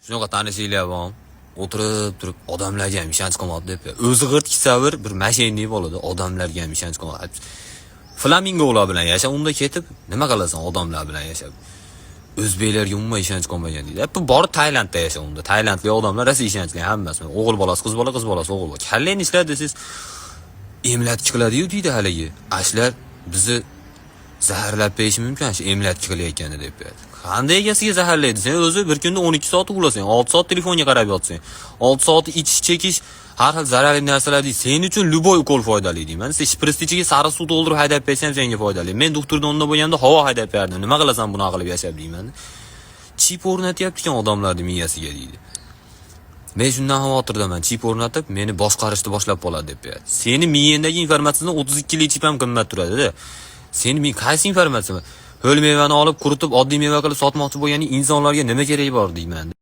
Shunaqa tanishinglar bor. O'tirib turib odamlarga ham ishonch qilmabdi deb. O'zi g'irt kisavir bir мошенник bo'ladi, odamlarga ham ishonch qilmabdi. Flamingolar bilan yasha, unda ketib nima qilasan odamlar bilan yashab? O'zbeklarga umuman ishonch qolmagan deydi. Bu borib Tailandda yasha unda. Tailandlik odamlar rosa ishonchli hammasi. O'g'il bolasi, qiz bola, qiz bolasi, o'g'il bola. Kallangni ishlat desangiz, emlatki qiladi-yu deydi haligi. Ashlar bizni zaharlab berishi mumkin shu emlatki qilayotganda deb berdi. Qanday egasiga zaharlaydi? Sen o'zi bir kunda 12 soat uxlasang, 6 soat telefonga qarab yotsang, 6 soat ichish, chekish, har xil zararli narsalar deydi. Sen uchun любой ukol foydali deyman. Sen shpritsni ichiga sariq suv to'ldirib haydab bersang ham senga foydali. Men doktorda o'rnida bo'lganda havo haydab berardim. Nima qilasan bunaqa qilib yashab deyman. Chip o'rnatyapti ekan odamlarning miyasiga deydi. Men shundan xavotirdaman. Chip o'rnatib, meni boshqarishni boshlab qoladi deb beradi. Seni miyangdagi informatsiyadan 32 lik chip ham qimmat turadi-da. Seni men qaysi informatsiya? Ho'l mevani olib, quritib, oddiy meva qilib sotmoqchi bo'lgan insonlarga nima keragi bor deyman.